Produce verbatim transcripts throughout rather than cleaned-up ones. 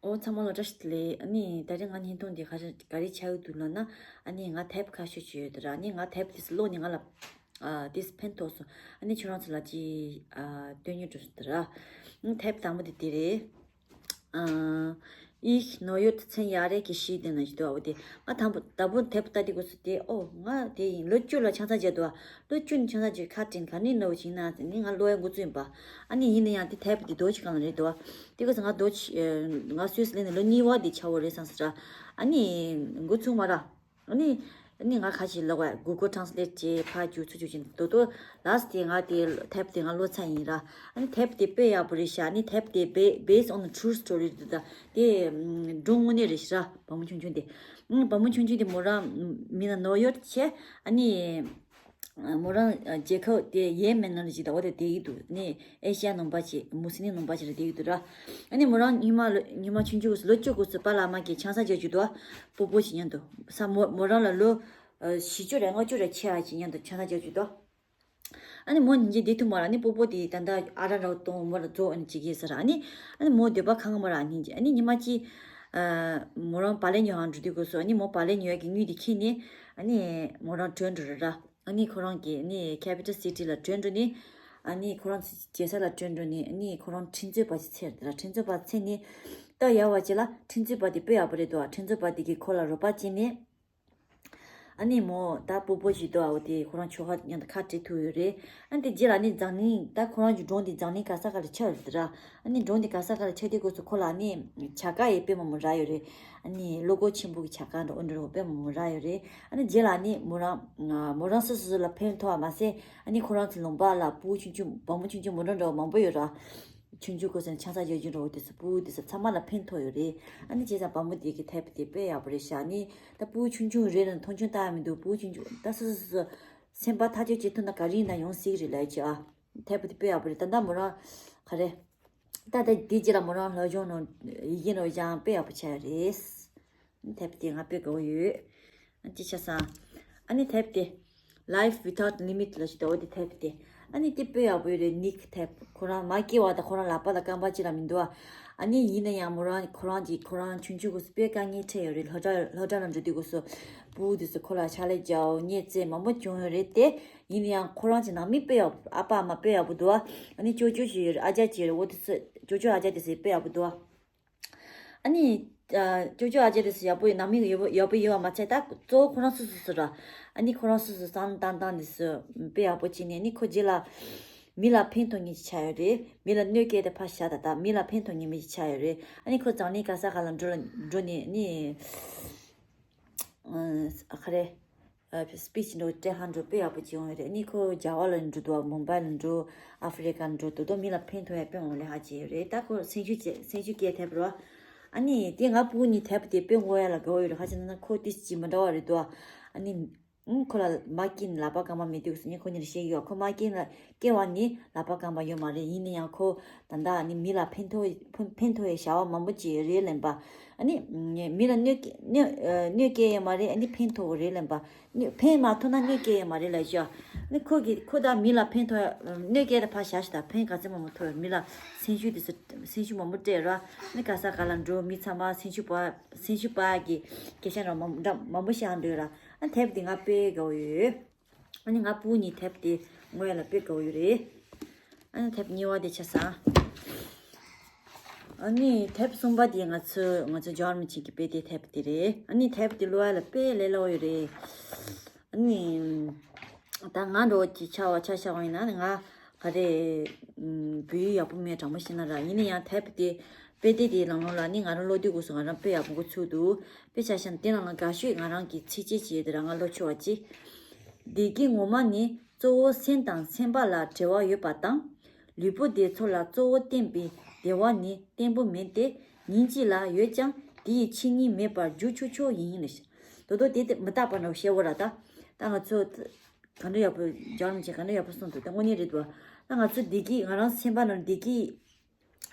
ཨོ་ཚང་མ་ལ་བཀྲ་ཤིས་བདེ་ལེགས། ཨ་ནི་ད་རེས་ང་བརྙན་ཐུང་འདི་ག་རེ་ག་རེ་ཆགས་ཡོད་འདུག་ལབ་ན། ཨ་ནི་ང་དེབ་ཁ་ཤས་ཅིག་ཡོད་དེ་ར། ཨ་ནི་ང་དེབ་དེ་ཚོ་ཀློག་ནས་ང་ལ་ཨ་དེ་ཚོ་ཕན་ཐོགས་སོང་། ཨ་ནི་ཁྱོད་རང་ཚོ་ལ་ཅིག་ཨ་སྟོན་སྙིང་འདོད་སོང་དེ་ར། ཨ་དེབ་དང་པོ་དེ་དེ་རེད། ཨ་Ich Neue Zehn Jahre Geschichte ནང་ཞིག་འདུག་ཨོ་དེ་ང་དང་པོ་ད་བུ་དེབ་ལྟ་དེ་གོ་སོ་དེ། ཨོ་ང་དེ་ཡིན་ལོ་བཅུ་ལ་ཆང་ས་བརྗེ་འདུག་ལོ་བཅུ་ནས་ཆང་ས་བརྗེ་ཁ་དྲིན་ག་ནས་ནོ་བྱིན་ན་ནི་ང་ལོ་ཡ་འགོ་བཙུན་པ། ཨ་ནི་ཡིན་ན་ཡང་དེ་དེབ་དེ་རྡོ་ཆི་གང་ལ་རེད་འདུག་དེ་གོ་སོ་ང་རྡོ་ཆི་ང་སུད་སི་ལ་ནི་ལོ་གཉིས་པ་དེ་ཆགས་པ་རེད་བསམ་ས་ར། ཨ་ནི་འགོ་ཚུགས་མ་ར། ཨ་ནི་ཨ་ནི་ང་ཁ་ཅིག་ལོག་པ་Google Translate བྱས་ཕར་བསྒྱུར་ཚུར་བསྒྱུར་བྱས་དོ་དོ་ལ་སི་དེ་ང་དེ་དེབ་དེ་ང་ཀློག་ཚར་ཡིན་ར། ཨ་ནི་དེབ་དེ་དཔེ་ཡག་པོ་རེད་ཤག་ཨ་ནི་དེབ་དེ་ba- based on the true story རེད་ད། དེ་སྒྲུང་དངོས་གནས་རེད་ཤག་ར། བུ་མོ་ཆུང་ཆུང་དེ། ཨ་བུ་མོ་ཆུང་ཆུང་དེ་མོ་རང་མིང་ལ་ནོ་ཡོར་བྱས། ཨ་ནི་མོ་རང་རྒྱལ་ཁབ་དེ་ཡེ་མེན་ནང་ལ་ཅིག་ད་འོ་དེ་བསྡད་ཀྱི་འདུག་ནི་ཨེ་ཤི་ཡ་ནང་པ་ཅིག་མུ་སི་ལིམ་ནང་པ་ཅིག་ལ་བསྡད་ཀྱི་འདུག་ར། ཨ་ནི་མོ་རང་ཉི་མ་ལོ་ཉི་མ་ཆུང་ཆུང་སྐབས་སུ་ལོ་བཅུ་སྐབས་སུ་པཱ་ལགས་མ་གིས་ཆང་ས་རྒྱག་རྒྱུ་འདུག་སྤོ་བོ་ཞིག་མཉམ་དུ་ས་མོ་མོ་རང་ལ་ལོ་ཨ་བཞི་བཅུ་རེ་ལྔ་བཅུ་རེ་ཆེ་བ་ཞིག་མཉམ་དུ་ཆང་ས་རྒྱག་རྒྱུ་འདུག་ཨ་ནི་མོ་ཉིན་གཅིག་བསྡད་ཐུབ་མ་ར། ཨ་ནི་སྤོ་བོ་དེ་ད་ལྟ་ཨ་ར་འདྲ་བོ་གཏོང་མོ་ལ་རྫོགས་ཨ་ནི་བྱེད་ཀྱི་ཟེར། ཨ་ནི་ཨ་ནི་མོ་འདོད་པ་ཁེངས་མ་ར། ཨ་ནི་ཨ་ནི་ཉི་མ་གཅིག་ཨ་མོ་རང་བག་ལེབ་ཉོ་ག་འགྲོ་དུས་སྐབས་སུ་ཨ་ནི་མོ་བག་ལེབ་ཉོ་ཡག་གི་དངུལ་དེ་ཁྱེར་ནས་ཨ་ནི་མོ་རང་བྲོས་འགྲོ་ར་ར། ཨ་ནི་ཁོ་རང་གི་ཨ་ནི་capital city ལ་བྲོས་འགྲོ་ནས། ཨ་ནི་ཁོ་རང་ཚོ་རྒྱལ་ས་ལ་བྲོས་འགྲོ་ནས། ཨ་ནི་ཁོ་རང་ཁྲིམས་རྩོད་པ་ཅིག་འཚོལ་དེ་ར། ཁྲིམས་རྩོད་པ་འཚོལ་ནས་ད་ཡར་བ་ཅིག་ལ་ཁྲིམས་རྩོད་པ་དེ་དཔེ་ཡག་པོ་རེད་འདུག་ཁྲིམས་རྩོད་པ་དེ་གིས་ཁོ་ལ་རོགས་པ་བྱས་ནས། ཨ་ནི་མོ་ད་སྤོ་བོ་ཞིག་འདུག་ཨ་འོ་དེ་ཁོ་རང་ཁྱོ་ག་མཉམ་དུ་ཁ་བྲལ་ཐུབ་ཡོད་རེད། ཨ་ནི་དེ་རྗེས་ལ་ཨ་ནི་འཛམ་གླིང་ད་ཁོ་རང་གི་སྒྲུང་དེ་འཛམ་གླིང་ག་ས་ག་ལ་ཆགས་ཡོད་རེད་ར། ཨ་ནི་སྒྲུང་དེ་ག་ས་ག་ལ་ཆགས་དུས་སྐབས་སུ་ཁོ་ལ་ཨ་ནི་བྱ་དགའ་ཡི་དཔེ་མང་པོ་རག་ཡོད་རེད། ཨ་ནི་བློ་ཁོག་ཆེན་པོ་གི་བྱ་དགའ་འདྲ་འོ་འདྲ་བོ་དཔེ་མང་པོ་རག་ཡོད་རེད། ཨ་ནི་རྗེས་ལ་ཨ་ནི་མོ་རང་མོ་རང་སོ་སོ་ལ་ཕན་ཐོགས་པ་མ་ཟད། ཨ་ནི་ཁོ་རང་ཚོ་ལུང་པ་ལ་སྤུ་གུ་ཆུང་ཆུང་བུ་མོ་ཆུང་ཆུང་མོ་འདྲ་འདྲ་བོ་མང་པོ་ཡོད་ར། ཆུང་ཆུང་སྐབས་སུ་ཆང་ས་རྒྱག་རྒྱུ་འདྲ་བོ་དེ་ཚོ་སྤུ་གུ་དེ་ཚོ་ཚང་མ་ལ་ཕན་ཐོགས་ཡོད་རེད། ཨ་ནི་བྱས་ཙང་བུ་མོ་དེ་གི་དེབ་དེ་དཔེ་ཡག་པོ་རེད་ཤག་ཨ་ནི་ད་སྤུ་གུ་ཆུང་ཆུང་རེད་ན་མཐོང་ཆུང་ལྟ་ཡག་མི་འདུག་སྤུ་གུ་ཆུང་ཆུང་ད་སོ་སོ་སོ་སོ་སེམས་པ་ཐག་གཅོད་བྱེད་ཐུབ་ན་ག་རེ་ཡིན་ན་ཡོང་སྲིད་རེད་ལབ་ཀྱི་ཨ། དེབ་དེ་དཔེ་ཡག་པོ་རེད། ད་ད་མོ་རང་ག་རེ། ད་ད་དེ་རྗེས་ལ་མོ་རང་སློབ་སྦྱོང་ནང་ཡི་གེ་ནང་སྦྱངས་དཔེ་ཡག་པོ་ཆགས་ཡོད་རེད། དེབ་དེ་ང་དཔེ་དགའ་བོ་ཡོད། ཅི་ཆ་སང་། ཨ་ནི་དེབ་དེ། Life Without Limit ལ་ཞིག་འདུག་འོ་དེ་དེབ་དེ། ཨ་ནི་དེ་དཔེ་ཡག་པོ་ཡོད་རེད། ནིག་དེབ་ཁོ་རང་མ་སྐྱེ་བ་དང་ཁོ་རང་ལག་པ་ལ་རྐང་པ་ཅི་ལ་མི་འདུག་ཨ། ཨ་ནི་ཡིན་ན་ཡང་མོ་རང་ཁོ་རང་གིས་ཁོ་རང་ཆུང་ཆུང་སྐབས་སུ་དཔེ་དཀའ་ངལ་འཕྲད་ཡོད་རེད། སློབ་གྲྭ་སློབ་གྲྭ་ལ་འགྲོ་དུས་སྐབས་སུ་སྤུ་གུ་དེ་ཚོ་ཁོ་ལ་ཕྱག་ལས་རྒྱག་འོ་བརྙས་བཙལ་མང་པོ་བྱུང་ཡོད་རེད་དེ། ཡིན་ན་ཡང་ཁོ་རང་གི་ནང་མི་དཔེ་ཡག་ཨ་ཕ་ཨ་མ་དཔེ་ཡག་པོ་འདུག་ཨ། ཨ་ནི་ཅོ་ཅོ་ཞིག་ཡོད་རེད། ཨ་ཅག་ཅིག་ཡོད་རེད། འོ་དེ་ཚོ་ཅོ་ཅོ་ཨ་ཅག་དེ་ཚོ་དཔེ་ཡག་པོ་འདུག་ཨ། ཨ་ནི། ཨ་ཅོ་ཅོ་ཨ་ཅག་དེ་ཚོ་ཡག་པོ་ཡོད་ནང་མི་ཡག་པོ་ཡོད་པ་མ་ཚད་ད་གཙོ་བོ་ཁོ་རང་སོ་སོ་སོ་ར། ཨ་ནི་ཁོ་རང་སོ་སོ་བསམ་བློ་བཏང་སྟངས་དེ་ཚོ་དཔེ་ཡག་པོ་བྱས་ནས་ཨ་ནི་ཁོ་རྗེས་ལ་མི་ལ་ཕན་ཐོགས་མཁན་ཞིག་ཆགས་ཡོད་རེད། མི་ལ་གནོད་སྐྱེལ་ཏེ་ཕར་བཞག་ད་ད་མི་ལ་ཕན་ཐོགས་མཁན་མི་ཞིག་ཆགས་ཡོད་རེད། ཨ་ནི་ཁོ་འཛམ་གླིང་ག་ས་ག་ལ་འགྲོ་འགྲོ་ནས་ཨ་ནི། ཨ་ག་རེ། ཨ་སྤིཆ་འགྲོ་སྤྲད་ཧ་འགྲོ་དཔེ་ཡག་པོ་བྱེད་ཡོང་ཡོད་རེད། ཨ་ནི་ཁོ་རྒྱ་གར་ལ་འགྲོ་འདུག་བ། མུམ་བྷའི་ལ་འགྲོ། ཨ་ཧྥེ་རི་ཀ་འགྲོ་དོ་དོ་མི་ལ་ཕན་ཐོགས་ཡ་དཔེ་མང་པོ་ལས་ཧ་ཅི་ཡོད་རེད། ད་ཁོ་སེམས་ཤུགས་ཅེ་སེམས་ཤུགས་སྐྱེད་ཐེབས་རོ། ཨ་ནི་དེ་ང་སྤུ་གུ་གཉིས་དེབ་དེ་དཔེ་ངོ་ཡ་ལ་དགའ་བོ་ཡོད་རེད། ཧ་ཅི་ན་ན་ཁོ་ཏི་ཅི་མི་འདྲ་བ་རེད་དོ། ཨ་ནི་ཨང་ཁོ་ལ་མ་སྐྱེས་ནས་ལག་པ་རྐང་པ་མེད་དུས་སུ་ནི་ཁོ་གཉིས་ལ་བཤད་ཡོད། ཁོ་མ་སྐྱེས་ན་སྐྱེ་བ་ནི་ལག་པ་རྐང་པ་ཡོད་མ་རེད། ཡིན་ན་ཡང་ཁོ་ད་ལྟ་ནི་མི་ལ་ཕན་ཐོགས་ཕན་ཕན་ཐོགས་ཡའི་བྱ་བ་མང་པོ་ཅིག་རེད་ལབ་པ། ཨ་ནི་མི་ལ་གནོད་གནོད་གནོད་སྐྱེལ་ཡོད་མ་རེད། ཨ་ནི་ཕན་ཐོགས་རེད་ལབ་པ། གནོད་ཕན་མ་ཐོགས་ན་གནོད་སྐྱེལ་ཡོད་མ་རེད་ལབ་ཤག་ཨ་ནི་ཁོ་གི་ཁོ་ད་མི་ལ་ཕན་ཐོགས་གནོད་སྐྱེལ་ད་ཕར་བཞག་ཤི་ད་ཕན་ག་ཚད་མང་པོ་ཐོགས་ཡོད། མི་ལ་སེམས་ཤུགས་དེ་ཚོ་སེམས་ཤུགས་མང་པོ་སྤྲད་ར། ཨ་ནི་ག་ས་ག་ལ་འགྲོ་མི་ཚང་མ་སེམས་ཤུགས་པ་སེམས་ཤུགས་པ་གི་སྐད་ཆ་འདྲ་མང་མང་པོ་བཤད་འདོད་ར། ཨ་ནི་དེབ་དེ་ང་དཔེ་དགའ་བོ་ཡོད། ཨ་ནི་ང་སྤུ་གུ་གཉིས་དེབ་དེ་ངོ་ཡ་ལ་དཔེ་དགའ་བོ་ཡོད་རེད། ཨ་ནི་དེབ་གཉིས་པ་དེ་ཆ་ཚང་། ཨ་ནི་དེབ་གསུམ་པ་དེ་ང་ཚོ་ང་ཚོ་ཇར་མན་ཆིག་གི་དཔེ་དེབ་དེ་རེད། ཨ་ནི་དེབ་དེ་ཀློག་ཡ་ལ་དཔེ་ལས་སླ་བོ་ཡོད་རེད། ཨ་ནི་ད་ང་འདྲ་བོ་ཅིག་ཆ་བ་ཆ་བཞག་པ་ཡིན་ན་ང་ག་རེ་བོད་ཡིག་ཡག་པོ་མེད་དྲང་པོ་བཤད་ན་ར། ཡིན་ན་ཡང་དེབ་དེ་དཔེ་དེབ་དེའི་ནང་ལོགས་ལ་ནི་ང་རང་ཀློག་དུས་སྐབས་སུ་ང་རང་དཔེ་ཡག་པོ་འགོ་ཚུགས་འདུག་དཔེ་ཆ་བཞག་ན་དེ་ནང་ལ་དགའ་ཤོས་ང་རང་གི་ཚིགས་བཅད་ཅིག་ཡོད་དེ་ར། ང་ཀློག་ཆོག་པ་ཅིག་བདེ་སྐྱིད་ངོ་མ་ནི་གཙོ་བོ་སེམས་དང་སེམས་པ་ལ་འབྲེལ་བ་ཡོད་པ་དང་། ལུས་པོ་བདེ་ཚོར་ལ་གཙོ་བོ་བརྟེན་པའི་བདེ་བ་ནི་བརྟན་པོ་མིན་ཏེ། ཉིན་གཅིག་ལ་ཡོད་ཀྱང་དེ་ཡི་ཕྱི་ཉིན་མེད་པར་འགྱུར་ཆོག་ཆོག་ཡིན་ལ། དོ་དོ་དེ་དེ་མི་རྟག་པ་འདྲ་བོ་བཤད་པ་ར། ད་ད་ང་ཚོ་ག་འདྲ་ཡག་པོ་ཇར་མན་ཆིག་ག་འདྲ་ཡག་པོ་གསུངས་འདུག་ད་དངོས་གནས་རེད་འདུག་ད་ང་ཚོ་བདེ་སྐྱིད་ང་རང་སེམས་པ་ནང་བདེ་སྐྱིད་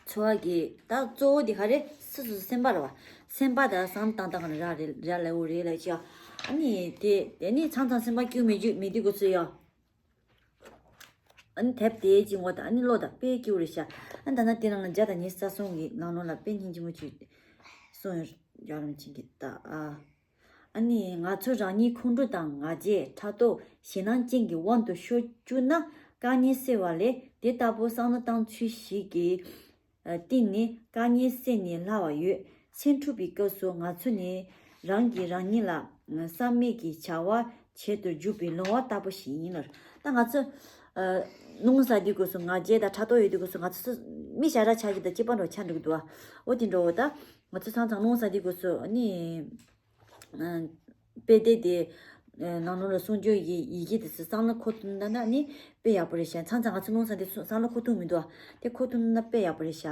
འཚོ་བ་གི་ད་གཙོ་བོ་དེ་ག་རེ་སོ་སོ་སེམས་པ་རེད་བ། སེམས་པ་དང་བསམ་བཏང་སྟངས་ར་རེད་ར་ལ་འོ་རེད་ལ་ཅི། ཨ་ནི་དེ་དེ་ནི་ཚང་ཚང་སེམས་པ་སྐྱིད་མི་སྐྱིད་མི་དེ་གོ་ཚོད་ཡ། ཨ་ནི་དེབ་དེ་ཅིག་ངོ་ད་ཨ་ནི་ཀློག་ད་དཔེ་སྐྱིད་རེད་ཤག་ཨ་ནི་ད་ན་དེ་རང་ལ་བརྒྱ་དང་ཉི་ཤུ་རྩ་གསུམ་གི་ནང་ལོགས་ལ་དཔེ་སྙིང་རྗེ་མོ་ཅིག་གསུངས་ཡོད། རྒྱལ་བ་རིན་པོ་ཆེ་གིས་ད། ཨ་ནི་ང་ཚོ་རང་ཉིད་ཁོང་ཁྲོ་དང་ང་རྒྱལ་ཕྲག་དོག་ཞེད་སྣང་ཅན་གྱི་དབང་དུ་ཤོར་བཅུག་ན། དཀའ་ངལ་སེལ་བ་ལས་དེ་ལྟ་བུ་བསམ་བློ་བཏང་ཚུལ་ཞིག་གི་སྟེང་ནས་དཀའ་ངལ་སེལ་ནས་སླ་བ་ཡོད། སེམས་འཁྲུག་པའི་སྐབས་སུ་ང་ཚོ་ནི་རང་གིས་རང་ཉིད་ལ་བསམ་མེད་ཀྱི་བྱ་བ་བྱེད་དུ་འཇུག་པའི་ལོང་བ་ལྟ་བུ་ཞིག་ཡིན་ལ། ད་ང་ཚོ་ཨ་སྣུམ་ཟ་དུས་སྐབས་སུ་ང་རྒྱལ་དང་ཕྲག་དོག་ཡོད་དུས་སྐབས་སུ་ང་ཚོ་མི་ཞེ་དྲག་ཆགས་ཀྱི་དང་སྐྱིད་པ་འདྲ་ཆགས་འགྲོ་གི་འདུག་ཨ། འོ་དེ་འདྲ་བོ་ད་ང་ཚོ་ཚང་ཚང་སྣུམ་ཟ་དུས་སྐབས་སུ་ཨ་ནི། དཔེ་དེབ་དེ་ནང་ལོགས་ལ་གསུང་ཆོས་ཡི་ཡི་གེ་དེ་ཚོ་བསམ་བློ་འཁོར་ཐུབ་ན་ནི་དཔེ་ཡག་པོ་རེད་ཤག་ཚང་ཚང་ང་ཚོ་སྣུམ་ཟ་དེ་ཚོ་བསམ་བློ་འཁོར་ཐུབ་མི་འདུག་དེ་འཁོར་ཐུབ་ན་དཔེ་ཡག་པོ་རེད་ཤག་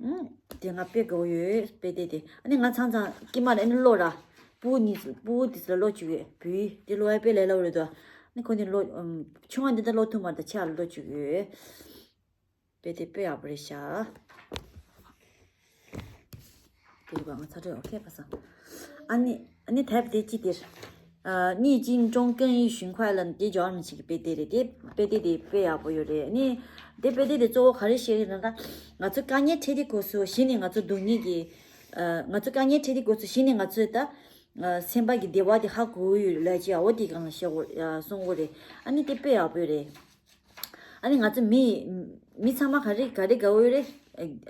ཨུམ། དེ་ང་དཔེ་དགའ་བོ་ཡོད་དཔེ་དེབ་དེ། ཨ་ནི་ང་ཚང་ཚང་དཀྱིལ་མ་ལ་ཨ་ནི་ཀློག་ར། སྤུ་གུ་གཉིས་སྤུ་གུ་དེ་ཚོ་ལ་ཀློག་བཅུག་ཡོད། བུའི་དེ་ཀློག་ཡ་དཔེ་ལས་སླ་བོ་རེད་འདུག་ཨ་ནི་ཁོ་ནི་ཀློག་ཆུང་བ་འདི་ད་ཀློག་ཐུབ་མ་རེད། ད་ཆེ་བ་ལ་ཀློག་བཅུག་ཡོད། དཔེ་དེབ་དཔེ་ཡག་པོ་རེད་ཤག་དེ་རུ་ང་ཚ་དྲོད་ཨོ་ཁེ་ཕ་སང་། ཨ་ནི་ཨ་ནི་དེབ་དེ་ཅི་དེར། 逆境中更遇寻快乐 དེ་རྒྱལ་བ་རིན་པོ་ཆེ་གི་དཔེ་དེབ་རེད། དེ་དཔེ་དེབ་དེ་དཔེ་ཡག་པོ་ཡོད་རེད། ཨ་ནི་དེ་དཔེ་དེབ་དེ་གཙོ་བོ་ག་རེ་བཤད་ཀྱི་རེད་ན། ང་ཚོ་དཀའ་ངལ་འཕྲད་དུས་སྐབས་སུ་གཞི་ནས་ང་ཚོ་སྡུག་བསྔལ་གྱི། ང་ཚོ་དཀའ་ངལ་འཕྲད་དུས་སྐབས་སུ་གཞི་ནས་ང་ཚོས་ད། སེམས་པ་གི་བདེ་བ་དེ་ཧ་གོ་གི་ཡོད་ལབ་ཅིག་འོ་དེ་གང་ལ་བཤད་དགོས་གསུང་དགོས་རེད། ཨ་ནི་དེ་དཔེ་ཡག་པོ་རེད། ཨ་ནི་ང་ཚོ་མི་མི་ཚང་མ་ག་རེ་ག་རེ་དགའ་བོ་ཡོད་རེད།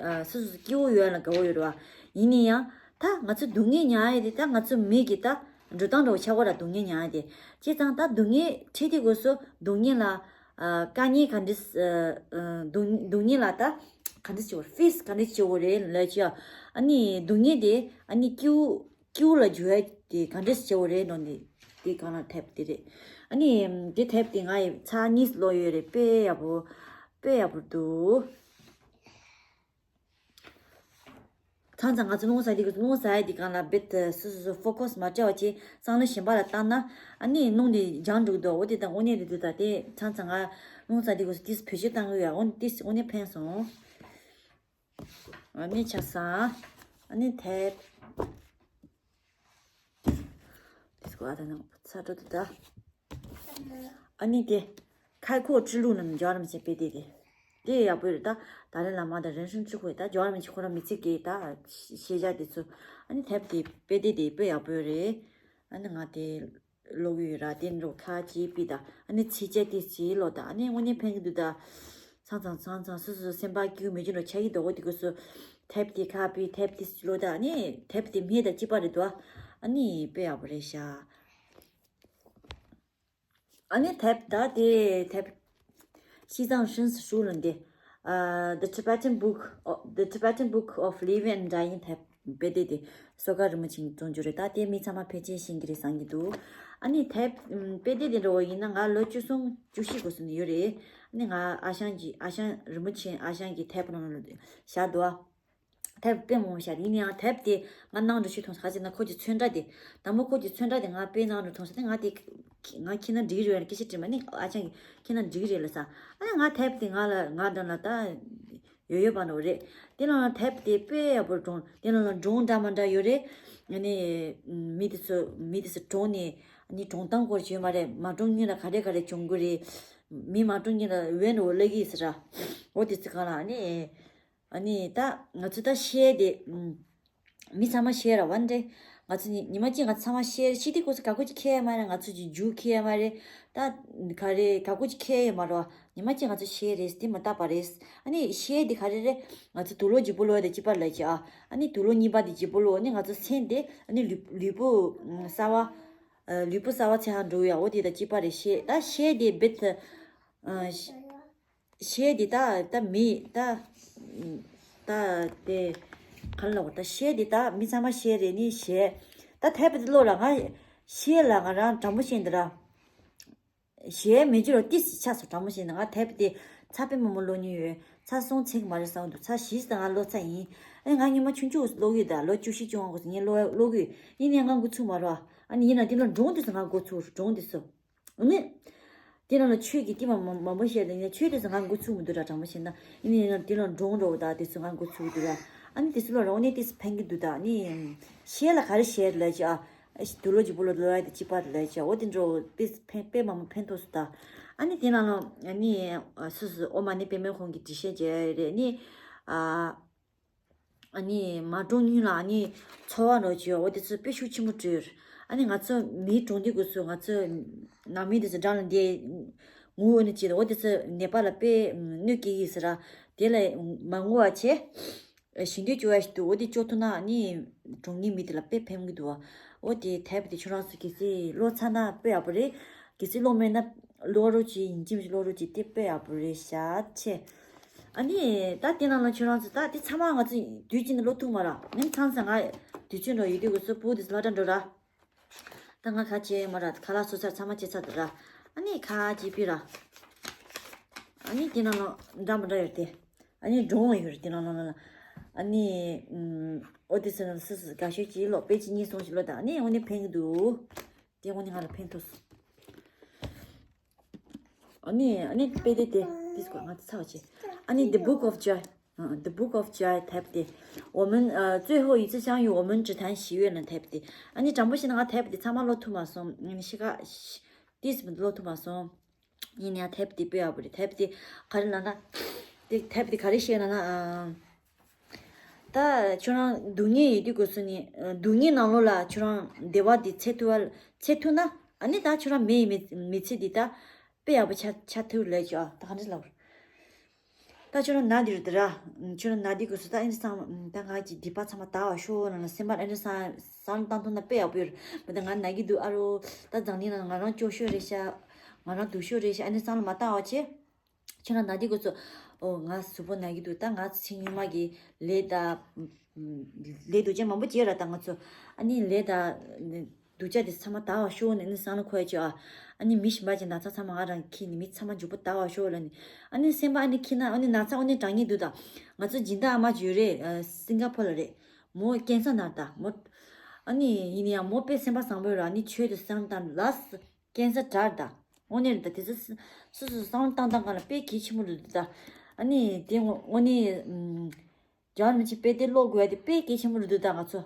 ཨ་སོ་སོ་སྐྱིད་པོ་ཡོད་ལ་དགའ་བོ་ཡོད་རེད་བ། ཡིན་ན་ཡང་ད་ང་ཚོ་སྡུག་བསྔལ་མྱངས་ཡ་དེ་ད་ང་ཚོ་མི་གི་ད་འགྲོ་སྟངས་འདྲ་བོ་ཆགས་པ་ར། སྡུག་བསྔལ་མྱངས་ཡ་དེ་བྱས་ཙང་ད་སྡུག་བསྔལ་འཕྲད་དུས་སྐབས་སུ་སྡུག་བསྔལ་ལ་ཨ་དཀའ་ངལ་ག་འདྲ་ཨ་ཨ་སྡུག་སྡུག་བསྔལ་ལ་ད་ག་འདྲ་བྱེད་དགོས། ཕེ་སི་ག་འདྲ་བྱེད་དགོས་རེད་ལབ་ཅིག་ཨ་ནི་སྡུག་བསྔལ་དེ་ཨ་ནི་སྐྱིད་པོ་སྐྱིད་པོ་ལ་འགྱུར་ཡ་དེ་ག་འདྲ་བྱེད་དགོས་རེད་ནོ་ནི་དེ་གང་ལ་དེབ་དེ་རེད། ཨ་ནི་དེ་དེབ་དེ་ང་ཡི་ཚར་གཉིས་ཀློག་ཡོད་རེད། དཔེ་ཡག་པོ་དཔེ་ཡག་པོ་འདུག་ཚང་ཚང་ང་ཚོ་སྣུམ་ཟ་དུས་སྐབས་སུ་སྣུམ་ཟ་ཡ་དེ་གང་ལ་རྦད་དེ་སོ་སོ་སོ་ཕོ་ཁོ་སི་མ་སྤྲད་པ་བྱས་བསམ་བློ་གཞན་པ་ལ་བཏང་ན་ཨ་ནི་སྣུམ་དེ་འཇམ་འགྲོ་གི་འདུག་འོ་དེ་དང་དངོས་གནས་རེད་འདུག་ད་དེ་ཚང་ཚང་ང་སྣུམ་ཟ་དུས་སྐབས་སུ་དེ་བེད་སྤྱོད་བཏང་གི་ཡོད། འོ་དེ་དངོས་གནས་ཕན་སོང་། ཨ་ནི་ཆ་ཚང་ཨ་ནི་དེབ། དེ་སྐོར་ཨ་ད་ནང་ཚ་དྲོད་དུ་ད། ཨ་ནི་དེ། 开阔之路 ནང་རྒྱལ་བ་རིན་པོ་ཆེ་དཔེ་དེབ་དེ། དེ་ཡག་པོ་རེད་ད། ད་ལན་བླ་མ་དང་རིན་ཆེན་གཙུག་པའི་ད་རྒྱལ་བ་རིན་པོ་ཆེ་ཁོ་རང་མི་ཚེ་གི་ད་ཤེས་བྱ་དེ་ཚོ། ཨ་ནི་དེབ་དེ་དཔེ་དེབ་དེ་དཔེ་ཡག་པོ་རེད། ཨ་ནི་ང་དེ་ཀློག་གི་ཡོད་ར། དེ་འགྲོ་ཁ་ཅིག་པི་ད། ཨ་ནི་ཚིགས་བཅད་དེ་ཅིག་ཀློག་ད། ཨ་ནི་དངོས་གནས་ཕན་གི་འདུག་ད། ཚང་ཚང་ཚང་ཚང་སོ་སོ་སེམས་པ་སྐྱིད་མི་འཇུ་ནོ་ཆ་གི་འདུག་འོ་དེ་སྐབས་སུ་དེབ་དེ་ཁ་པི་དེབ་དེ་ཅིག་ཀློག་ད། ཨ་ནི་དེབ་དེ་མི་ད་ཅི་པ་རེད་འདུག་ཨ་ནི་དཔེ་ཡག་པོ་རེད་ཤག อันนี้ དེབ་ད་དེ་དེབ། 西藏生死书 ལ་འདི། ཨ། The Tibetan Book, The Tibetan Book of Living and Dying དེབ་དཔེ་དེབ་དེ་བསོད་དཀར་རིན་པོ་ཆེས་བརྩམས་རྒྱུ་རེད། ད་དེ་མི་ཚང་མ་ཕལ་ཆེར་ཤེས་ཀྱི་རེད་བསམ་གྱི་འདུག་ཨ་ནི་དེབ་དཔེ་དེབ་དེ་འདྲ་བོ་ཡིན་ན་ང་ལོ་བཅུ་གསུམ་བཅུ་བཞི་གོ་སོང་ནས་ཡོད་རེད། ཨ་ནི་ང་ཨ་ཞང་གི་ཨ་ཞང་རིན་པོ་ཆེ་ཨ་ཞང་གི་དེབ་ནང་ལ་བཞག་འདུག་ཨ། དེབ་དཔེ་མང་པོ་བཞག་ཡིན་ཡང་དེབ་དེ་ང་ནང་དུ་ཞུ་ཐུང་ས་ག་ཅིག་ན་ཁོ་གི་ཚོན་ཁྲ་དེ། དང་པོ་ཁོ་གི་ཚོན་ཁྲ་དེ་ང་དཔེ་ནང་དུ་ཐུང་ས་དེ་ང་དེ་ང་ཁྱེད་ན་འགྲིག་རེད་སྐད་ཆ་དྲིས་མ་ནི་ཨ་ཅང་གི་ཁྱེད་ན་འགྲིག་རེད་ལ་ས། ཨ་ནི་ང་དེབ་དེ་ང་ལ་ང་འདྲ་ལ་ད་ཡོད་ཡོད་པ་འདྲ་བོ་རེད། དེ་ནང་ལ་དེབ་དེ་དཔེ་ཡག་པོ་སྒྲུང་དེ་ནང་ལ་སྒྲུང་འདྲ་མ་འདྲ་ཡོད་རེད། ཨ་ནི་མི་དེ་ཚོ་མི་དེ་ཚོ་གྲོངས་ནས་ཨ་ནི་གྲོངས་སྟངས་སྐོར་བྱས་མ་རེད། མ་གྲོངས་སྔོན་ལ་ག་རེ་ག་རེ་བྱུང་གི་རེད། མི་མ་གྲོངས་སྔོན་ལ་བས་འགྲོ་བོ་ལེགས་ཡིན་ཟེར་ར། འོ་དེ་ཚོ་གང་ལ་ཨ་ནི། ཨ་ནི་ད་ང་ཚོ་ད་ཤེས་དེ། ཨུམ། མི་ཚང་མ་ཤེས་ར་བ་འདྲེ། ང་ཚོ་ཉི་ཉི་མ་གཅིག་ང་ཚོ་ཚང་མ་ཤེས་ཤི་དེ་སྐོར་སུ་ག་གོ་ཅིག་ཁེ་ཡ་མ་རེད། ང་ཚོ་ཅིག་རྒྱུ་ཁེ་ཡ་མ་རེད། ད་ག་རེ་ག་གོ་ཅིག་ཁེ་ཡ་མ་རེད་བ། ཉི་མ་གཅིག་ང་ཚོ་ཤེས་རེད་དེ་མ་བཏགས་པ་རེད། ཨ་ནི་ཤེས་དེ་ག་རེ་རེད། ང་ཚོ་དུག་ལོག་ལྗིད་པོ་ལོག་ཡ་དེ་གཅིག་པ་ལ་ཅི་ཨ། ཨ་ནི་དུག་ལོག་གཉིས་པ་དེ་ལྗིད་པོ་ལོག་ཨ་ནི་ང་ཚོ་སེམས་དེ་ཨ་ནི་ལུས་ལུས་པོ་གསར་བ། ལུས་པོ་གསར་བ་ཚེ་ཧ་འགྲོ་ཡ་འོ་དེ་དང་གཅིག་པ་རེད། ཤེས་ད་ཤེས་དེ་རྦད་དེ། ཤེས་འདི་ད་ད་མི་ད་ད་དེ་ག་ལ་བ་ད་ཤེས་འདི་ད་མི་ཚང་མ་ཤེས་རེད་ནི་ཤེས། ད་དེབ་དེ་ཀློག་ལ་ང་ཤེས་ལ་ང་རང་དྲང་པོ་བཤད་འདི་ར། ཤེས་མི་འགྱུར་རོ་ཏི་སི་ཆགས་སོ་དྲང་པོ་བཤད་ན་ང་དེབ་དེ་ཚར་དཔེ་མང་པོ་ཀློག་མྱོང་ཡོད། ཚར་སོང་ཚིག་མ་རེད་བསམ་འདུག་ཚར་བཞི་ཙམ་ང་ཀློག་ཚར་ཡིན། ཨེ་ང་སྔོན་མ་ཆུང་ཆུང་ཀློག་ཡོད་ད་ལོ་བཅུ་བཞི་བཅུ་ལྔ་གོ་སོང་ངས་ཀློག་ཀློག་གི་ཡོད། ཡིན་ནའི་ང་འགོ་ཚུགས་མ་རོ། ཨ་ནི་ཡིན་ན་དེ་ལ་སྒྲུང་དེ་ཚོ་ང་འགོ་ཚུགས་སྒྲུང་དེ་ཚོ། ཨ་ནི། དེ་ནང་ལ་ཆོས་ཀྱི་དཀྱིལ་མ་མང་མང་པོ་བཤད་དེ་ནས་ཆོས་དེ་ཚོ་ང་འགོ་ཚུགས་མི་འདུག་ར་དྲང་པོ་བཤད་ན། ཨ་ནི་ཡིན་ན་དེ་ལ་སྒྲུང་འདྲ་བོ་དག་དེ་ཚོ་ང་འགོ་ཚུགས་འདུག་ར། ཨ་ནི་དེ་ཚོ་ལ་རང་ནས་དེ་ཚོ་ཕན་གྱི་འདུག་ད་ཨ་ནི། ཤེས་ལ་ག་རེ་བཤད་ལ་ཅི་ཨ། དུག་ལོག་ལྗིད་པོ་ལོག་ལོག་ཡ་དེ་གཅིག་པ་ལ་ཅི་ཨ་འོ་དེ་འདྲ་བོ་དཔེ་ཕན་དཔེ་མང་པོ་ཕན་ཐོགས་སུ་ད། ཨ་ནི་དེ་ནང་ལ་ཨ་ནི། སུ་སུ་ཨོ་མ་ཎི་པདྨེ་ཧཱུྃ་གི་འགྲེལ་བཤད་བྱས་རེད་ཨ་ནི། ཨ། ཨ་ནི་མ་འགྲོ་སྔོན་ལ་ཨ་ནི་ཚོར་བ་འདྲ་བྱོས། འོ་དེ་ཚོ་དཔེ་ཤུགས་ཆེན་པོ་སྤྲོད། ཨ་ནི་ང་ཚོ་མི་གྲོངས་དུས་སྐབས་སུ་ང་ཚོ་ནང་མི་དེ་ཚོ་འགྲམ་ལ་བསྡད་ངུ་འོ་ནི་བྱེད། འོ་དེ་ཚོ་ནད་པ་ལ་དཔེ་གནོད་སྐྱེལ་གྱི་ཟེར་ར། དེ་ལ་མ་ངུ་བ་བྱས། ཞི་འདོད་བཅོ་ཡ་ཞིག་འདུག་འོ་དེ་བཅོ་ཐུབ་ན་ཨ་ནི་གྲོངས་མཁན་མི་དེ་ལ་དཔེ་ཕན་གྱི་འདུག་འོ་དེ་དེབ་དེ་ཁྱོད་རང་ཚོ་གལ་སྲིད་ཀློག་ཚར་ན་དཔེ་ཡག་པོ་རེད། གལ་སྲིད་ཀློག་མེད་ན་ཀློག་རོགས་གྱིས། ཡིན་གཅིག་མིན་གཅིག་ཀློག་རོགས་གྱིས། དེ་དཔེ་ཡག་པོ་རེད་ཤག་ཆེ། ཨ་ནི་ད་དེ་ནང་ལ་ཁྱོད་རང་ཚོ་ད་དེ་ཚང་མ་ང་ཚོ་དུས་གཅིག་ནས་ཀློག་ཐུབ་མ་ར། ངས་མཚམས་མཚམས་ང་དུས་ཚོད་འགྲོ་ཡོད་དུས་སྐབས་སུ་བུ་དེ་སློབ་གྲྭ་འགྲོ་ར། ད་ང་ཁ་ཆེ་མ་ར། ཁ་ལག་བཟོ་ཚར་ཚང་མ་བྱས་ཚར་འདུག་ར། ཨ་ནི་ཁ་ཅིག་ཕི་ར། ཨ་ནི་དེ་ནང་ལ་འདྲ་མི་འདྲ་ཡོད་དེ། ཨ་ནི་འགྲོ་འོང་ཡོད་རེད་དེ་ནང་ལ་ལ། ཨ་ནི་ཨོ་དེ་ཚོ་ནང་སུ་སུ་དགའ་ཤོས་ཅིག་ཀློག་དཔེ་གཅིག་གཉིས་གསུམ་ཞིག་ཀློག་ད་ཨ་ནི་འོ་ནི་ཕན་གྱི་འདུག་དེ་འོ་ནི་ང་ལ་ཕན་ཐོགས་སོང་། ཨ་ནི་ཨ་ནི་དཔེ་དེབ་དེ་དེ་སྐོར་ང་ཚོ་ཚར་བ་བྱེད། ཨ་ནི་The Book of Joy། The Book of Joy དེབ་དེ། འོ་མན་ཨ་最后一次相遇，我们只谈喜悦ལ་དེབ་དེ། ཨ་ནི་དྲང་པོ་བཤད་ན་ང་དེབ་དེ་ཚང་མ་ཀློག་ཐུབ་མ་སོང་། ཨ་ནི་ཤི་ཁ་ཤི་ཏིས་མི་ཀློག་ཐུབ་མ་སོང་། ཡིན་ཡང་དེབ་དེ་དཔེ་ཡག་པོ་རེད། དེབ་དེ་ག་རེ་ལབ་ན། དེ་དེབ་དེ་ག་རེ་བཤད་ན་ན་ཨ། ད་ཁྱོད་རང་སྡུག་བསྔལ་ཡོད་དུས་སྐབས་སུ་ནི་སྡུག་བསྔལ་ནང་ལོགས་ལ་ཁྱོད་རང་བདེ་བ་དེ་འཚོལ་ཐུབ་པ་འཚོལ་ཐུབ་ན་ཨ་ནི་ད་ཁྱོད་རང་མི་ཡི་མི་མི་ཚེ་འདི་ད་དཔེ་ཡག་པོ་ཆགས་ཆགས་ཐུབ་ལས་ཀྱི་ཨ། ད་ག་འདྲ་ལབ། ད་ཁྱོད་རང་ན་འདི་རུ་དེ་ར། ཁྱོད་རང་ན་འདི་སྐབས་སུ་ད་ཨ་ནི་བསམ་ད་ང་གི་སྡིག་པ་ཚང་མ་དག་པ་ཤོག་ལབ་ན་སེམས་པ་ཨ་ནི་བསམ་བསམ་བློ་བཏང་ཐུབ་ན་དཔེ་ཡག་པོ་ཡོད་རེད། མི་ད་ང་ན་གི་འདུག་ཨ་རོ། ད་འཛམ་གླིང་ནང་ང་རང་སྐྱོ་ཤོས་རེད་ཤག་ང་རང་སྡུག་ཤོས་རེད་ཤག་ཨ་ནི་བསམ་བློ་མ་བཏང་བ་བྱས། ཁྱེད་རང་ན་དེ་དགོས་ཚོ། ཨོ་ང་གཟུགས་པོ་ན་གི་འདུག་ད་ང་ཚོ་ཚེ་སྔོན་མ་གི་ལས་དང་། ལས་སྡུག་ཅག་མང་པོ་བྱས་ར། ད་ང་ཚོ་ཨ་ནི་ལས་དང་སྡུག་ཅག་དེ་ཚང་མ་དག་པ་ཤོག་ནས་ནི་བསམ་བློ་འཁོར་ཡ་ཅིག་ཨ། ཨ་ནི་མི་གཞན་པ་ཅིག་ན་ཚ་ཚང་མ་ང་རང་འཁྱེར་ནས་མི་ཚང་མ་མགྱོགས་པོ་དག་པ་ཤོག་ལབ་ནས། ཨ་ནི་སེམས་པ་ཨ་ནི་འཁྱེར་ན་ཨ་ནི་ན་ཚ་ཨ་ནི་དྲག་ཉེ་འདུག་ད་ང་ཚོ་སྦྱིན་བདག་ཨ་མ་ཅིག་ཡོད་རེད། སིང་ག་ཕོར་ལ་རེད། མོ་ཀན་སར་ན་རེད་ད་མོ། ཨ་ནི་ཡིན་ཡང་མོ་དཔེ་སེམས་པ་བཟང་པོ་ཡོད་ར། ཨ་ནི་ཆོས་དེ་བསམ་བཏང་ལ། ཀན་སར་དྲག་ད། དངོས་གནས་རེད་ད། དེ་ཚོ་སོ་སོ་སོ་བསམ་བློ་བཏང་བཏང་ག་ལ་དཔེ་གལ་ཆེན་པོ་རེད་འདུག་ད། ཨ་ནི་དེ་དངོས་དངོས་གནས་ཨམ། རྒྱལ་བ་རིན་པོ་ཆེ་དཔེ་དེབ་ཀློག་དགོས་ཡ་དེ་དཔེ་གལ་ཆེན་པོ་རེད་འདུག་ད། ང་ཚོ་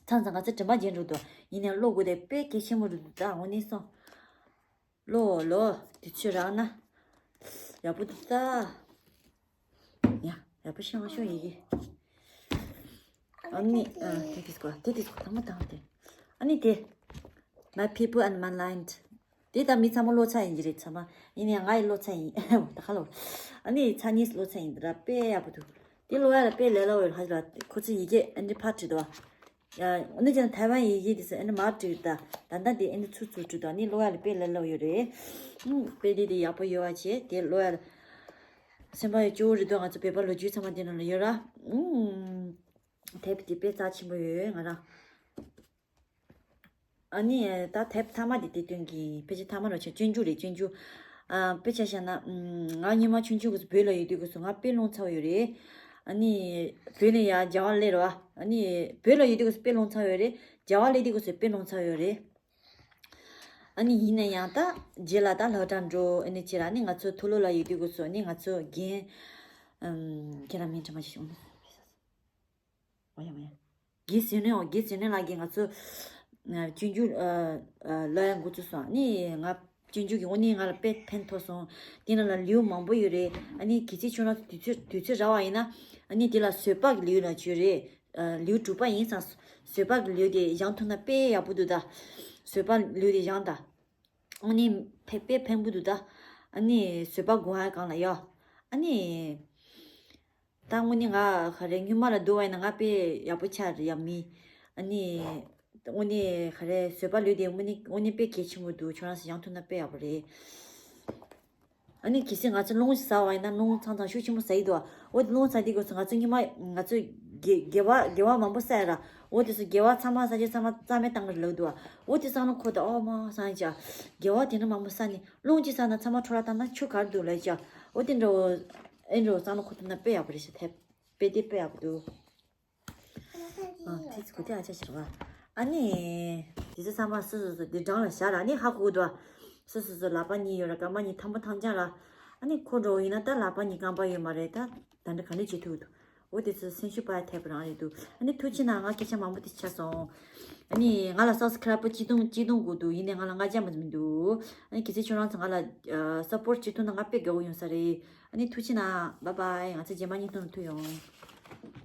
མཚམས་མཚམས་ང་ཚོ་དྲན་པ་བརྗེད་འགྲོ་འདུག་ཡིན་ནའང་ཀློག་དགོས་དེ་དཔེ་གལ་ཆེན་པོ་རེད་འདུག་ད། དངོས་གནས་སོང་། ཀློག་ཀློག་དུས་ཚོད་རག་ན་ཡག་པོ་འདུག་ད། ཡ་ཡག་པོ་ཤེས་མ་ཤོག་ཡི་གེ་ཨ་ནི་ཨ་དེ་དེ་སྐོར་དེ་དེ་སྐོར་དང་མ་དང་དེ། ཨ་ནི་དེ། My people and my land། དེ་ད་མི་ཚང་མ་ཀློག་ཚར་ཡིན་གྱི་རེད་ཚང་མ། ཡིན་ནའང་ང་ཡི་ཀློག་ཚར་ཡིན་ད་ག་ལོ། ཨ་ནི་ཚར་གཉིས་ཀློག་ཚར་ཡིན་ད་ར་དཔེ་ཡག་པོ་འདུག་དེ་ཀློག་ཡ་ལ་དཔེ་ལས་སླ་བོ་ཡོད་ཧ་ཅང་ལ་ཁོ་ཚོ་ཡི་གེ་ཨ་ནི་ཕར་བྲིས་འདུག་བ། ཡ་ཨ་ནི་ཅན་ཐའེ་ཝན་ཡི་གེ་དེ་ཚོ་ཨ་ནི་མར་བྲིས་ད། ད་ལྟ་དེ་ཨ་ནི་ཚུར་ཚུར་བྲིས་འདུག་ཨ་ནི་ཀློག་ཡ་ལ་དཔེ་ལས་སླ་བོ་ཡོད་རེད། ཨུམ་དཔེ་དེབ་དེ་ཡག་པོ་ཡོད་བ་བྱས་དེ་ཀློག་ཡ་ལ། སེམས་པ་ཡང་སྐྱོ་བོ་རེད་འདུག་ང་ཚོ་བོད་པ་ལོ་རྒྱུས་ཚང་མ་དེ་ནང་ལ་ཡོད་ར། ཨུམ། དེབ་དེ་དཔེ་རྩ་ཆེན་པོ་ཡོད་ང་རང་། ཨ་ནི་ད་དེབ་མཐའ་མ་དེ་དེ་སྟོན་གྱི་ཕལ་ཆེར་མཐའ་མ་རོ་ཆེ་སྤྱོད་འཇུག་རེད་སྤྱོད་འཇུག་ཨ་དཔེ་ཆ་བཞག་ན་ཨུམ་ང་སྔོན་མ་ཆུང་ཆུང་གི་བོད་ལ་ཡོད་དུས་སྐབས་སུ་ང་དཔེ་ལོན་ཚར་ཡོད་རེད། ཨ་ནི་བོད་ནས་ཡར་རྒྱ་གར་སླེབས་ར་བ། ཨ་ནི་བོད་ལ་ཡོད་དུས་སྐབས་སུ་དཔེ་ལོན་ཚར་ཡོད་རེད། རྒྱ་གར་སླེབས་དུས་སྐབས་སུ་དཔེ་ལོན་ཚར་ཡོད་རེད། ཨ་ནི་ཡིན་ན་ཡང་ད་རྗེས་ལ་ད་སློབ་གྲྭ་འགྲོ་ཨ་ནི་ཅི་ར་ཨ་ནི་ང་ཚོ་མཐོ་སློབ་ལ་ཡོད་དུས་སྐབས་སུ་ཨ་ནི་ང་ཚོ་རྒན་ཨམ་ཁྱེད་རང་མིང་དྲི་མ་ཞིག་བྱུང་། འོ་ཡ་འོ་ཡ། རྒན་ཟིན་ནས་འོ་རྒན་ཟིན་ནས་ལགས་ཀྱིས་ང་ཚོ་ཨ་སྤྱོད་འཇུག་ཨ་ཨ་ལོ་ཡ་འགོ་བཙུགས་སོང་། ཨ་ནི་ང་སྤྱོད་འཇུག་གི་དངོས་གནས་ང་ལ་དཔེ་ཕན་ཐོགས་སོང་། དེ་ནང་ལ་ལེའུ་མང་པོ་ཡོད་རེད། ཨ་ནི་གལ་སྲིད་ཁྱོད་རང་ཚོ་དུས་ཚོད་དུས་ཚོད་རག་པ་ཡིན་ན་ཨ་ནི་དེ་ལ་བཟོད་པ་གི་ལེའུ་ལ་བརྗོད་རེད། ཨ་ལེའུ་དྲུག་པ་ཡིན་ཙང་བཟོད་པ་གི་ལེའུ་དེ་སྦྱང་ཐུབ་ན་དཔེ་ཡག་པོ་འདུག་ད། བཟོད་པ་ལེའུ་དེ་སྦྱང་ད། དངོས་གནས་ཕན་དཔེ་ཕན་པོ་འདུག་ད། ཨ་ནི་བཟོད་པ་སྒོམ་ཡ་སྒང་ལ་ཡོད། ཨ་ནི། ད་དངོས་གནས་ང་ག་རེ་སྔོན་མ་ལ་སྡུག་པ་ཡིན་ན་ང་དཔེ་ཡག་པོ་ཆགས་རེད་ཡ་མི། ཨ་ནི། དངོས་གནས་ག་རེ་བཟོད་པ་ལེའུ་དེ་དངོས་གནས་དངོས་གནས་དཔེ་གལ་ཆེན་པོ་འདུག་ཁྱོད་རང་ཚོ་སྦྱང་ཐུབ་ན་དཔེ་ཡག་པོ་རེད། ཨ་ནི་གལ་སྲིད་ང་ཚོ་རླུང་ཟ་བ་ཡིན་ན་རླུང་ཚང་ཚང་ཤུགས་ཆེན་པོ་ཟ་ཡི་འདུག་འོ་དེ་རླུང་ཟ་དུས་སྐབས་སུ་ང་ཚོ་སྔོན་མ་ང་ཚོ་དགེ་དགེ་བ་དགེ་བ་མང་པོ་བསགས་ཡ་ར། འོ་དེ་ཚོ་དགེ་བ་ཚང་མ་ཟ་ཆ་ཚང་མ་རྩ་མེད་བཏང་གི་རེད་ལབ་འདུག་འོ་དེ་བསམ་བློ་འཁོར་དུས་ཨོ་མ་སང་ཡ་ཅག་དགེ་བ་དེ་འདྲ་མང་པོ་བསགས་ནས་རླུང་གཅིག་ཟ་ན་ཚང་མ་འཕྲོ་བརླག་བཏང་ན་ཆོ་ག་རེ་འདུག་ལབ་ཅག་འོ་དེ་འདྲ་འོ་ཨེ་འདྲ་བསམ་བློ་འཁོར་ཐུབ་ན་དཔེ་ཡག་པོ་རེད་ཤག་དེབ་དཔེ་དེ་དཔེ་ཡག་པོ་འདུག་ཨ་ཐིས་གོ་ཐི་ཨ་ཅག་ཞིག་ར། ཨ་ནི། དེ་ཚོ་ཚང་མ་སོ་སོ་སོ་དེ་སྦྲང་ལ་བཞག་ར་ཨ་ནི་ཧ་གོ་གི་འདུག་སོ་སོ་སོ་ལག་པ་གཉིས་ཡོད་ར་རྐང་པ་གཉིས་ཐམ་པ་ཐམ་ཅང་ར། ཨ་ནི་ཁོ་འགྲོ་ཡིན་ན་ད་ལག་པ་གཉིས་རྐང་པ་ཡོད་མ་རེད་ད། ད་འདྲ་ག་འདྲ་བྱེད་ཐུབ་འདུག་འོ་དེ་ཚོ་སེམས་ཤུགས་སྤར་ཐེབས་རང་རེད་འདུག་ཨ་ནི་ཐུགས་རྗེ་གནང་ང་སྐད་ཆ་མང་པོ་དེ་ཆ་སོང་། ཨ་ནི་ང་ལ་སབ་སི་ཀ་རབ་པར་གཅིག་སྟོང་གཅིག་སྟོང་དགོས་འདུག་ཡིན་ནའི་ང་ལ་ལྔ་བརྒྱ་མ་ཟིན་འདུག་ཨ་ནི་གལ་སྲིད་ཁྱོད་རང་ཚོ་ང་ལ་སབ་པོར་གཅིག་ཐུབ་ན་ང་དཔེ་དགའ་བོ་ཡོང་ས་རེད། ཨ་ནི་ཐུགས་རྗེ་གནང་། བཱའི་བཱའི། ང་ཚོ་རྗེས་མ་གཉིས་སྟོང་ལ་ཐུག་ཡོང་།